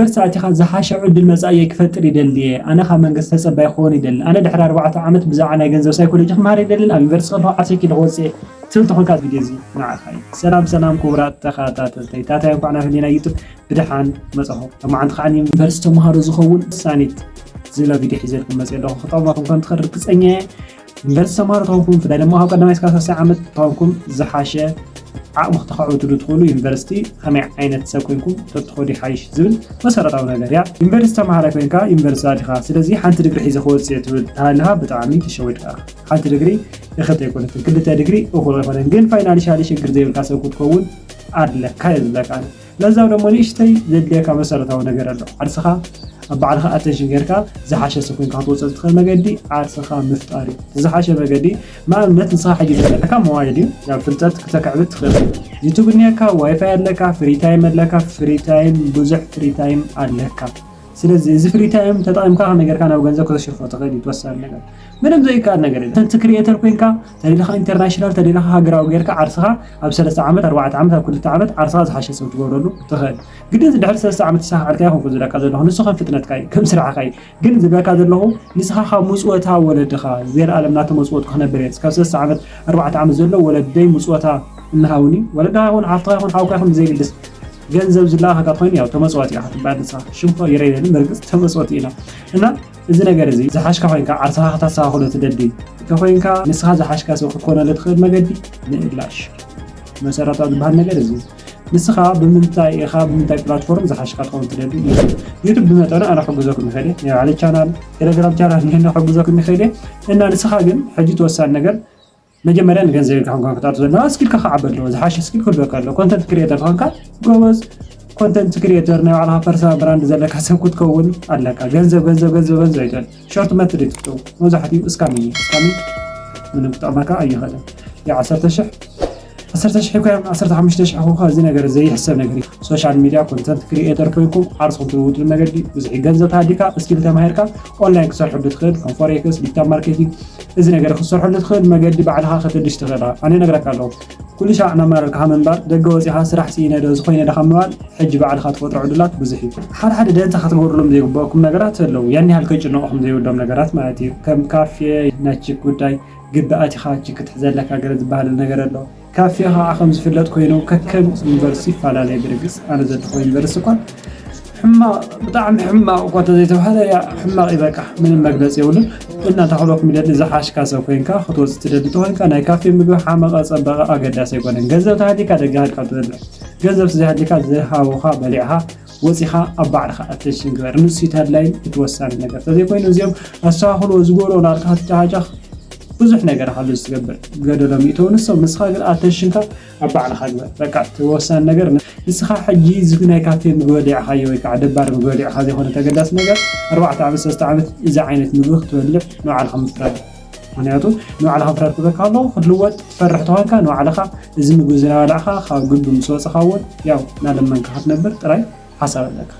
ዩኒቨርሲቲ ኣቲኻ ዝሓሸ ዕድል መጻኢ ክፈጥር ይደሊ እየ፣ ኣነ ካብ መንግስቲ ተጸባይ ክኸውን ይደሊ፣ ኣነ ድሕሪ ኣርባዕተ ዓመት ብዛዕባ ናይ ገንዘብ ሳይኮሎጂ ክመሃር ይደልን ኣብ ዩኒቨርሲቲ ከለኹ ዓርሰይ ክኢለ ክወጽእ እየ ትብል ተኾንካ፣ ቪድዮ እዚ ንዓኻ እዩ። ሰላም ሰላም ክቡራት ተኸታተልተይ፣ ታታይ እንኳዕ ናብ ህሊና ዩቱብ ብደሓን መጻኹም። ሎማዓንቲ ከዓ ንዩኒቨርሲቲ ተምሃሮ ዝኸውን ሳኒት ዝብላ ቪድዮ ሒዘልኩም መፅእ ኣለኹ። ክጠቕመኩም ከም ትኽእል ርግፀኛ እየ። ዩኒቨርሲቲ ተምሃሮ ተኾንኩም፣ ብፍላይ ድማ ካብ ቀዳማይ እስካብ ሳልሳይ ዓመት ተኾንኩም፣ ዝሓሸ ዓቕሚ ክተኻዕብትሉ ትኽእሉ ዩኒቨርሲቲ ከመይ ዓይነት ሰብ ኮይንኩም ተትኸዱ ይሓይሽ ዝብል መሰረታዊ ነገር እያ። ዩኒቨርሲቲ ተምሃራይ ኮይንካ ዩኒቨርሲቲ ኣቲኻ፣ ስለዚ ሓንቲ ድግሪ ሒዘ ክወፅእ እየ ትብል ተሃሊኻ ብጣዕሚ ተሸዊድካ። ሓንቲ ድግሪ እኽልተ ኣይኮነትን፣ ክልተ ድግሪ እኹል ኣይኮነን፣ ግን ፋይናንሻሊ ሽግር ዘይብልካ ሰብ ክትከውን ኣለካ እየ ዝብለካ ኣነ። ለዛ ደሞ ንእሽተይ ዘድልየካ መሰረታዊ ነገር ኣሎ። ዓርስኻ ኣብ ባዕልኻ ኣተንሽን ጌርካ ዝሓሸ ሰብ ኮይንካ ክትወፅእ ትኽእል መገዲ ዓርስኻ ምፍጣር እዩ። እቲ ዝሓሸ መገዲ ንኣብነት ንስኻ ሕጂ ዘለካ ሞባይል እዩ። ናብ ፍልጠት ክተክዕብት ትኽእል። ዩቱብ እኒአካ፣ ዋይፋይ ኣለካ፣ ፍሪ ታይም ኣለካ። ፍሪ ታይም፣ ብዙሕ ፍሪ ታይም ኣለካ። ስለዚ እዚ ፍሪ ታይም ተጠቒምካ ከመይ ጌርካ ናብ ገንዘብ ከተሽርፎ ትኽእል እዩ። ተወሳኒ ነገር ምንም ዘይከኣል ነገር የለን። ኮንተንት ክሪኤተር ኮይንካ ተደሊኻ ኢንተርናሽናል ተደሊኻ ሃገራዊ ጌርካ ዓርስኻ ኣብ ሰለስተ ዓመት ኣርባዕተ ዓመት ኣብ ክልተ ዓመት ዓርስኻ ዝሓሸ ሰብ ትገብረሉ ትኽእል። ግድን ድሕሪ ሰለስተ ዓመት ንስኻ ዕልካ ይኹን ዝብለካ ዘለኹ ንሱ ከም ፍጥነትካ እዩ ከም ስራሕኻ እዩ። ግን ዝብለካ ዘለኹ ንስኻ ካብ ምፅወታ ወለድኻ ዘለኣለም ናተመፅወትኩ ክነብር እየ። ካብ ሰለስተ ዓመት ኣርባዕተ ዓመት ዘሎ ወለደይ ምፅወታ እናሃውኒ ወለድኻ ይኹን ሓፍትኻ ይኹን ሓውካ ይኹን ብዘይግድስ ገንዘብ ዝለኣኸካ ትኾይኑ ያው ተመፅዋቲ ኢኻ ትበሃል ንስኻ ሽምኮ ይረየኒ መርግፅ ተመፅወቲ ኢና እና እዚ ነገር እዚ ዝሓሽካ ኮይንካ ዓርስኻ ክተስተኻኽሎ ትደሊ እንተኮይንካ ንስኻ ዝሓሽካ ሰብ ክትኮነሉ ትኽእል መገዲ ምእላሽ መሰረታዊ ዝበሃል ነገር እዚ ንስኻ ብምንታይ ኢኻ ብምንታይ ፕላትፎርም ዝሓሽካ ትኸውን ትደሊ ዩቱብ ብመጠኑ ኣነ ክሕግዘኩም ይኽእል እየ ናይ ባዕለይ ቻናል ቴሌግራም ቻናል እኒሀኒ ክሕግዘኩም ይኽእል እየ እና ንስኻ ግን ሕጂ ተወሳኒ ነገር መጀመርያ ንገንዘብ ኢልካ ኮንካ ክትኣቱ ዘለካ ስኪልካ ክዓቢ ኣለዎ ዝሓሸ ስኪል ክህልወካ ኣለዎ ኮንተንት ክሪኤተር ተኾንካ ጎበዝ ኮንተንት ክሪኤተር ናይ ባዕልካ ፐርሰናል ብራንድ ዘለካ ሰብ ክትከውን ኣለካ ገንዘብ ገንዘብ ገንዘብ ገንዘብ ኣይትበል ሾርት መትድ ትፍተው መብዛሕትኡ እስካሚንግ እዩ እስካሚንግ ምንም ክጠቕመካ ኣይኽእልን ያ ዓሰርተ ሽሕ ዓሰርተ ሽሕ እኮ ዓሰርተ ሓሙሽተ ሽሕ እኮ እዚ ነገር ዘይሕሰብ ነገር እዩ ሶሻል ሚድያ ኮንተንት ክሪኤተር ኮይንኩም ዓርስኩም ትልውጥሉ መገዲ ብዙሕ ገንዘብ ተሃሊካ ስኪል ተማሂርካ ኦንላይን ክሰርሐሉ ትኽእል ከም ፎሬክስ ዲጂታል ማርኬቲንግ እዚ ነገር ክትሰርሐሉ ትኽእል መገዲ ባዕልኻ ከተድሽ ትኽእል ኣነ ነግረካ ኣለኹ ኩሉ ሻዕ እናማረርካ ምንባር ደገ ወፂኻ ስራሕ ስኢነ ዶ ዝኾይነ ዶ ካብ ምባል ሕጂ ባዕልኻ ትፈጥሮ ዕዱላት ብዙሕ እዩ ሓደ ሓደ ደንታ ክትገብርሎም ዘይግበእኩም ነገራት ኣለዉ ያን ያህል ከጭንቑኹም ዘይብሎም ነገራት ማለት እዩ ከም ካፌ ናይ ችክ ጉዳይ ግቢ ኣቲኻ ችክ ክትሕዘለካ ገለ ዝበሃል ነገር ኣሎ ካፌ ከዓ ከም ዝፍለጥ ኮይኑ ከከም ዩኒቨርሲቲ ይፈላለየ ብርግፅ ኣነ ዘለኹ ዩኒቨርሲቲ እኳ ሕማቕ ብጣዕሚ ሕማቕ እኳ ተዘይተባሃለ ያ ሕማቕ እዩ በቃ ምንም መግለፂ የብሉን እና እንተ ክብለኩም ይደሊ ዝሓሽካ ሰብ ኮይንካ ክትወፅእ ትደሊ ተኮይንካ ናይ ካፌ ምግቢ ሓመቐ ፀበቐ ኣገዳሲ ኣይኮነን ገንዘብ ተሃሊካ ደገ ሃልካ ትበልዕ ገንዘብ ዘይሃሊካ ዝሃቡኻ በሊዕኻ ወፂኻ ኣብ ባዕልኻ ኣተንሽን ግበር ንሱ ተድላይን እቲ ወሳኒ ነገር ተዘይኮይኑ እዚኦም ኣስተኻኽልዎ ዝገብሮ ናትካ ክትጨሓጨኽ ብዙሕ ነገር ኣሎ ዝትገብር ገደሎም ይእተው ንሶም ንስኻ ግን ኣተንሽንካ ኣብ ባዕልኻ ግበር በቃ እቲ ወሳኒ ነገር ንስኻ ሕጂ እዚ ናይ ካፌ ምግቢ በሊዕኻዮ ወይ ከዓ ደባሪ ምግቢ በሊዕኻ ዘይኮነ ተገዳሲ ነገር ኣርባዕተ ዓመት ሰለስተ ዓመት እዚ ዓይነት ምግቢ ክትበልዕ ንባዕልኻ ምፍራድ ምክንያቱ ንባዕልኻ ምፍራድ ክበካ ኣለዎ ክትልወጥ ትፈርሕ ተኾንካ ንባዕልኻ እዚ ምግቢ ዝናበላዕኻ ካብ ግቢ ምስ ወፅኻ እውን ያው እናለመንካ ክትነብር ጥራይ ሓሳብ ኣለካ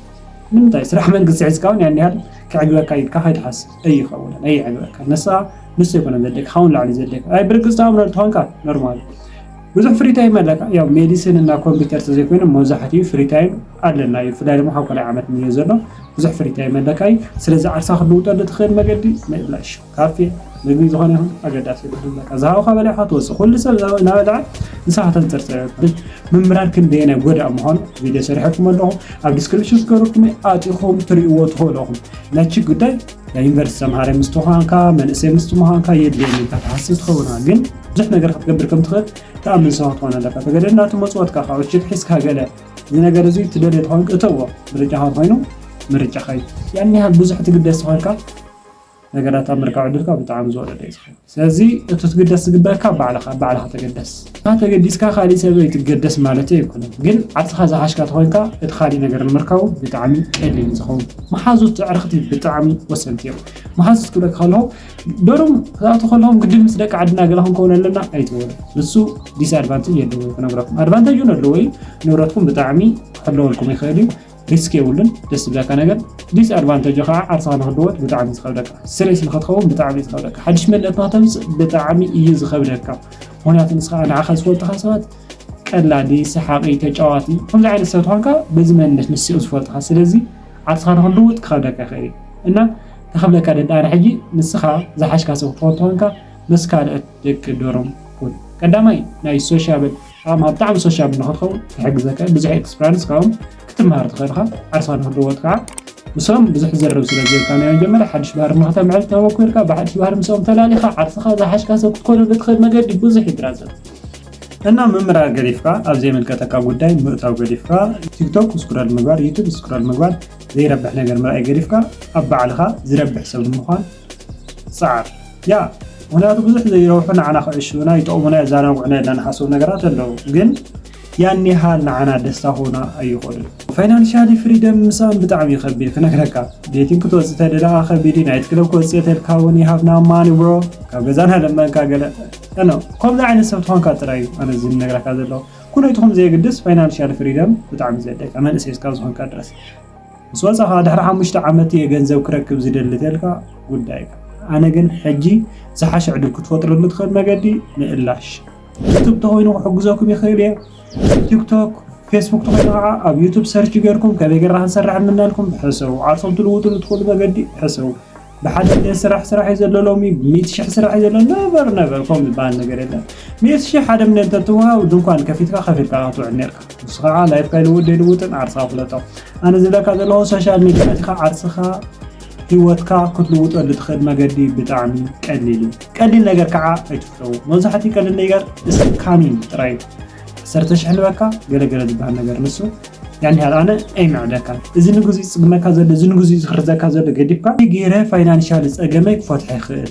ንምንታይ ስራሕ መንግስቲ ሒዝካ እውን ያን ያህል ክዕግበካ ኢልካ ከይትሓስብ ኣይኸውንን ኣይዕግበካ ነሳ ንሱ ኣይኮነ ዘድልየካ ካብኡ ንላዕሊ ዘድልየካ ኣይ ብርግፅ ተኣምነሉ ተኾንካ ኖርማል ብዙሕ ፍሪ ታይም ኣለካ ያው ሜዲሲን እና ኮምፒውተር ተዘይኮይኑ መብዛሕትኡ ፍሪ ታይም ኣለና እዩ ብፍላይ ድማ ካብ ካልኣይ ዓመት ምንዮ ዘሎ ብዙሕ ፍሪ ታይም ኣለካ እዩ ስለዚ ዓርሳ ክልውጠሉ ትኽእል መገዲ ምእላሽ ካፌ ምግቢ ዝኾነ ይኹን ኣገዳሲ ይብልካ ዝሃብካ በሊዕካ ትወፅእ ኩሉ ሰብ እናበልዐ ንስኻ ተንፅርፅር ምምራር ክንደየናይ ጎዳእ ምዃኑ ቪድዮ ሰሪሐኩም ኣለኹ ኣብ ዲስክሪፕሽን ዝገበርኩም ኣጢኹም ትርእይዎ ትኽእሉ ኢኹም ናቺ ጉዳይ ናይ ዩኒቨርሲቲ ተምሃራይ ምስ ተዃንካ መንእሰይ ምስ ምዃንካ የድልየኒ ኢልካ ትሓስብ ትኸውን ግን ብዙሕ ነገር ክትገብር ከም ትኽእል ተኣምን ሰው ክትኾን ኣለካ ተገደድ ናቱ መፅወትካ ካብ ችክ ሒዝካ ገለ እዚ ነገር እዚ ትደልየ ተኾንክ እተዎ ምርጫኻ ኮይኑ ምርጫኻ እዩ ያን ያህል ብዙሕ ትግደስ ተኾንካ ነገራት ኣብ ምርካብ ዕድልካ ብጣዕሚ ዝወረደ እዩ ዝኸውን ስለዚ እቲ ትግደስ ዝግበረካ ባዕልኻ ባዕልኻ ተገደስ ንኻ ተገዲስካ ካሊእ ሰብ ኣይትገደስ ማለት ኣይኮነን ግን ዓርስኻ ዝሓሽካ ተኾንካ እቲ ካሊእ ነገር ንምርካቡ ብጣዕሚ ቀሊል እዩ ዝኸውን መሓዙት ኣዕርኽቲ ብጣዕሚ ወሰንቲ እዮም መሓዙት ክብለካ ከለኹ ዶሮም ክኣቱ ከለኹም ግድን ምስ ደቂ ዓድና ገለ ክንከውን ኣለና ኣይትበሉ ንሱ ዲስኣድቫንቴጅ የለዎ ክነግረኩም ኣድቫንቴጅ እውን ኣለዎ እዩ ንብረትኩም ብጣዕሚ ክሕለወልኩም ይኽእል እዩ ሪስክ የብሉን ደስ ዝብለካ ነገር ዲስኣድቫንቴጅ ከዓ ዓርሳ ንክልወጥ ብጣዕሚ ዝኸብደካ ስሬስ ንክትኸውን ብጣዕሚ ዝኸብደካ ሓድሽ መንነት ንክተምፅእ ብጣዕሚ እዩ ዝኸብደካ ምክንያቱ ንስኻ ንዓኻ ዝፈልጡኻ ሰባት ቀላዲ ሰሓቂ ተጫዋቲ ከምዚ ዓይነት ሰብ ትኾንካ በዚ መንነት ንስኡ ዝፈልጥኻ ስለዚ ዓርስኻ ንኽልውጥ ክኸብደካ ይኽእል እዩ። እና ተኽብለካ ደዳኣነ ሕጂ ንስኻ ዝሓሽካ ሰብ ክትኾን ተኾንካ ምስ ካልኦት ደቂ ዶሮም ኩን። ቀዳማይ ናይ ሶሻብል ዓቕማ ብጣዕሚ ሶሻብል ንኽትኸውን ይሕግዘካ። ብዙሕ ኤክስፐሪንስ ካብኦም ክትመሃር ትኽእል ኢኻ። ዓርስኻ ንኽልወጥ ከዓ ምስኦም ብዙሕ ዝርርብ ስለ ዘይብልካ ናይ መጀመርያ ሓድሽ ባህሪ ንኽተምዕል ተመኩርካ ብሓድሽ ባህሪ ምስኦም ተላሊኻ ዓርስኻ ዝሓሽካ ሰብ ክትኮነሉ ትኽእል መገዲ ብዙሕ እዩ ብራዘር። እና ምምራር ገዲፍካ ኣብ ዘይምልከተካ ጉዳይ ምእታው ገዲፍካ ቲክቶክ ስክሮል ምግባር፣ ዩቱብ ስክሮል ምግባር ዘይረብሕ ነገር ምርኣይ ገዲፍካ ኣብ ባዕልኻ ዝረብሕ ሰብ ንምዃን ፃዓር። ያ ምክንያቱ ብዙሕ ዘይረብሑ ንዓና ክዕሽና ይጠቕሙና የዘናግዑና ኢልና ንሓስቡ ነገራት ኣለዉ፣ ግን ያን ያሃል ንዓና ደስታ ክኾና ኣይኽእሉን። ፋይናንሻሊ ፍሪደም ምሳን ብጣዕሚ ከቢድ ክነግረካ። ዴቲንግ ክትወፅእ ተደለኻ ከቢድ እዩ። ናይት ክለብ ክወፅእ ተልካ እውን you have no money bro፣ ካብ ገዛና ለመንካ ገለ ኖ። ከምዚ ዓይነት ሰብ ትኾንካ ጥራይ እዩ ኣነ እዚ ነግረካ ዘለኹ። ኩነትኩም ዘየግድስ ፋይናንሻል ፍሪደም ብጣዕሚ ዘድለካ መንእሰይ እስካብ ዝኾንካ ድረስ። ምስ ወፃኻ ድሕሪ ሓሙሽተ ዓመት እየ ገንዘብ ክረክብ ዝደሊ ተልካ ጉዳይካ። ኣነ ግን ሕጂ ዝሓሸ ዕድል ክትፈጥረሉ ትኽእል መገዲ ምእላሽ ዩቱብ ተኾይኑ ክሕግዘኩም ይኽእል እየ። ቲክቶክ፣ ፌስቡክ ተኾይኑ ከዓ ኣብ ዩቱብ ሰርች ገይርኩም ከመይ ገይርና ክንሰርሕ የምናልኩም ሕሰቡ። ዓርሶም ትልውጥሉ ትኽእሉ መገዲ ሕሰቡ። ብሓደ ሚልዮን ስራሕ ስራሕ እዩ ዘሎ ሎሚ፣ ሚእቲ ሽሕ ስራሕ እዩ ዘሎ። ነቨር ነቨር ከም ዝበሃል ነገር የለን። ሚእቲ ሽሕ ሓደ ሚልዮን ተትወሃብ ድንኳን ከፊትካ ከፊትካ ክትውዕል ነርካ። ንሱ ከዓ ላይፍካ ይልውጥ ዘይልውጥን ዓርስኻ ፍለጦ። ኣነ ዝብለካ ዘለኹ ሶሻል ሚድያ ኣቲኻ ዓርስኻ ህይወትካ ክትልውጠሉ ትኽእል መገዲ ብጣዕሚ ቀሊል እዩ። ቀሊል ነገር ከዓ ኣይትፍተው። መብዛሕትኡ ቀሊል ነገር ስካሚንግ ጥራይ እዩ። ዓሰርተ ሽሕ ንበካ ገለገለ ዝበሃል ነገር ንሱ ያን ያህል ኣነ ኣይምዕደካን። እዚ ንግዜ ዝፅግመካ ዘሎ፣ እዚ ንግዜ ዝኽርዘካ ዘሎ ገዲፍካ ገይረ ፋይናንሻል ፀገመይ ክፈትሖ ይኽእል።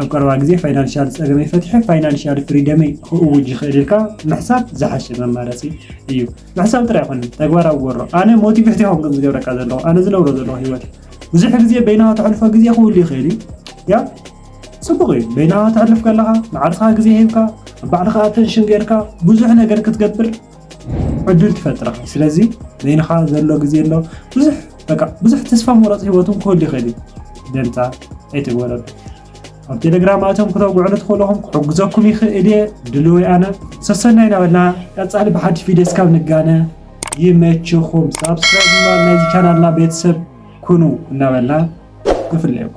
ኣብ ቀረባ ግዜ ፋይናንሻል ፀገመይ ፈትሐ ፋይናንሻል ፍሪደመይ ክእውጅ ይኽእል ኢልካ ምሕሳብ ዝሓሸ መማረፂ እዩ። ምሕሳብ ጥራይ ኣይኮነን፣ ተግባራዊ ግበሮ። ኣነ ሞቲቬት ይኸውን ዝገብረካ ዘለኹ፣ ኣነ ዝነብሮ ዘለኹ ህይወት እዩ። ብዙሕ ግዜ በይናኻ ተሕልፎ ግዜ ክህሉ ይኽእል እዩ። ያ ፅቡቕ እዩ። በይናኻ ተሕልፍ ከለኻ ንዓርስኻ ግዜ ሂብካ ኣብ ባዕልኻ ኣተንሽን ጌርካ ብዙሕ ነገር ክትገብር ዕድል ትፈጥር ኢኻ። ስለዚ በይንኻ ዘሎ ግዜ ኣሎ። ብዙሕ በቃ ብዙሕ ተስፋ ምቑራፅ ህይወት እውን ክህሉ ይኽእል እዩ። ደንታ ኣይትግበረሉ። ኣብ ቴሌግራም ኣቶም ክተውግዕሉ ትኽእሉ ኢኹም። ክሕግዘኩም ይኽእል እየ። ድልው እየ ኣነ። ሰሰናይ እናበልና ቀፃሊ ብሓድሽ ቪድዮ እስካብ ንጋነ ይመችኹም። ሳብስክራይብ ብምባል ናይዚ ቻናልና ቤተሰብ ኩኑ እናበልና ንፍለዮም።